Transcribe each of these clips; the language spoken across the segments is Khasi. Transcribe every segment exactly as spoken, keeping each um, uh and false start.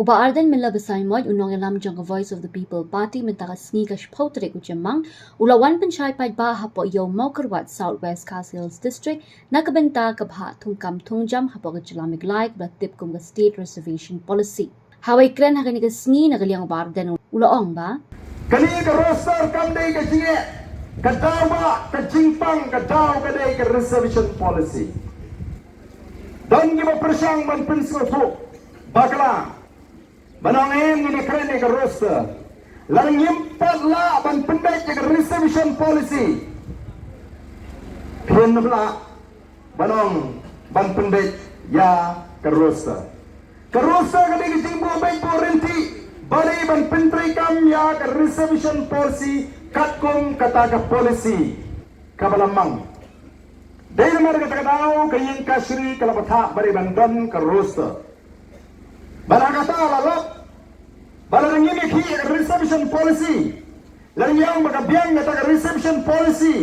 U Bah Ardent Miller Basaiawmoit, u nongïalam jong ka Voice of the People Party, mynta ka sngi ka shiphew tarik u Jymmang, u la wan pynshai paidbah hapoh Ïew Mawkyrwat, South West Khasi Hills District, na ka bynta ka bhah thungkam thungjam hapoh ka jylla Meghalaya kaba la tip kum ka State Reservation Policy. Haba kren ha kane ka sngi na ka liang u Bah Ardent u la ong ba, kane ka roster kam dei ka jingeh, ka daw ba, ka jingpang, ka daw ka dei ka reservation policy. Don kiba pyrshang ban pynsngewthuh bakla, ban ong em ngin ïakren ïa ka roster. Lada ngim pat lah ban pynbeit ïa ka reservation policy, phin ym lah ban ong ban pynbeit ïa ka roster. Ka roster ka dei ka jingbuh beit buh ryntih ba dei ban pyntreikam ïa ka reservation policy katkum kata ka policy kaba la mang. Dei namar kata ka daw ka ïing kashari ka la bthah ba dei ban don ka roster. Ba la kata la lap ba lada ngim ïakhih ïa ka reservation policy, lada ngi ong ba ka biang kata ka reservation policy,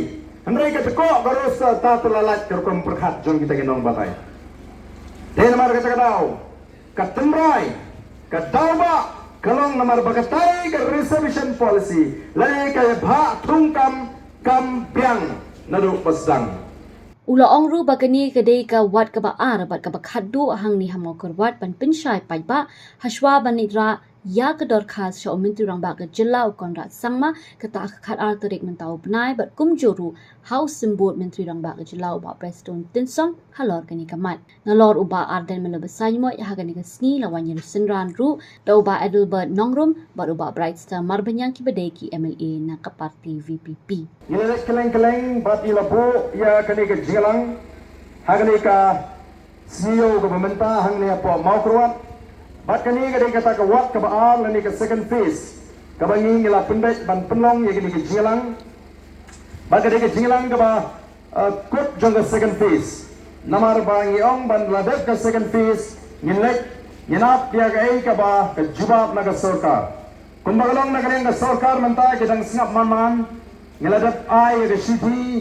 hynrei ka jkoh ka roster, ta te la lait ka rukom pyrkhat jong kita ki nongbatai. Dei namar kata ka daw ka tynrai, ka daw ba ka long namar ba katai ka reservation policy la dei ka bhah thungkam kam biang naduh ba sdang. U la ong ruh ba kane ka dei ka wat kaba ar bad kaba khatduh hangne ha Mawkyrwat ban pynshai paidbah hashwa ban leit rah ïa ka dorkhas sha u Myntri Rangbah ka jylla u Conrad Sangma, kata ha ka khatar tarik mynta u bnai, bad kumjuh ruh ha u Symbud Myntri Rangbah ka jylla u Bah Prestone Tynsong halor kane ka mat. Nalor u Bah Ardent Miller Basaiawmoit ha kane ka sngi la wan ïasynran ruh da u Bah Adelbert Nongrum bad u Bah Brightstar Marbaniang kiba dei ki M L A na ka party V P P. Ngi la leit kylleng kylleng bad ngi la buh ïa kane ka jingïalang ha kane ka sngi ïew kaba mynta hangne hapoh Mawkyrwat. Bad kane ka dei kata ka wat kaba ar lane ka second phase kaba ngi ngi la pynbeit ban pynlong ïa kane ka jingïalang. Bad ka dei ka jingïalang kaba, eh, kut jong ka second phase. Namar ba ngi ong ban la dep ka second phase ngin leit ngin ap ïa kaei kaba ka jubab na ka sorkar. Kumba ka long na ka liang ka sorkar mynta ki dang sngap man man. Ngi la dep ai ïa ka shithi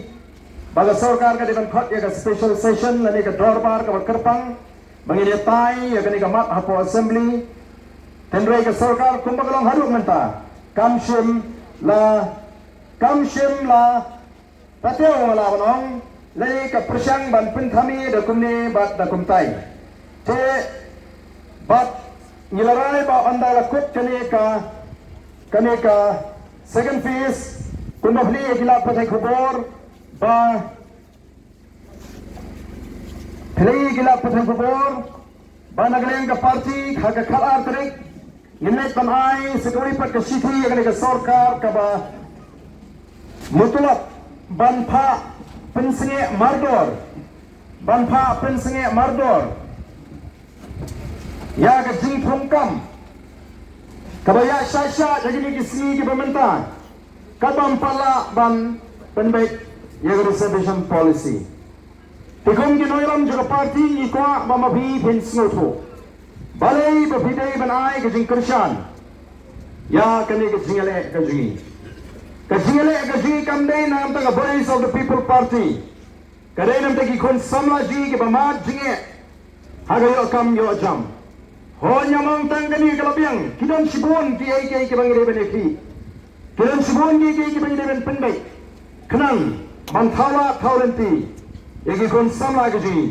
ba ka sorkar ka dei ban khot ïa ka special session lane ka dorbar kaba kyrpang ba ngin ïatai ïa kane ka mat hapoh assembly. Hynrei ka sorkar kumba ka long haduh mynta kam shym la, kam shym la, ta te ong la ban ong lei ka pyrshang ban pynthame da kumne bad da kumtai. Te bad ngi la rai ba ynda la kut kane ka, kane ka second phase, kumba phi la ïohi ki lad pathai khubor ba, phi la ïohi ki lad pathai khubor ba na ka liang ka party ha ka khatar tarik ngin leit ban ai sa kawei pat ka shithi ïa kane ka sorkar kaba mutlak ban phah pynsngewmardor, ban phah pynsngewmardor ïa ka jingthungkam kaba ïa sha sha ïa kine ki sngi kiba mynta, kaba ym pat lah ban pynbeit ïa ka reservation policy. Te kum ki nongïalam jong ka party ngi kwah ba ma phi phin sngewthuh. Balei ba phi dei ban ai ka jingkyrshan ïa kane ka jingïaleh ka jong ngi? Ka jingïaleh ka jong ngi kam dei na ka bynta ka Voice of the People Party. Ka dei na ka bynta ki khun samla jong ngi kiba mad jingeh ha ka ïoh kam ïoh jam. Hooid, ngam ong tang kane ka la biang, ki don shibun kiei kiei kiba ngi dei ban ïakhih. Ki don shibun kiei kiei kiba ngi dei ban pynbeit khnang ban thaw lad thaw lynti ïa ki khun samla ka jong ngi.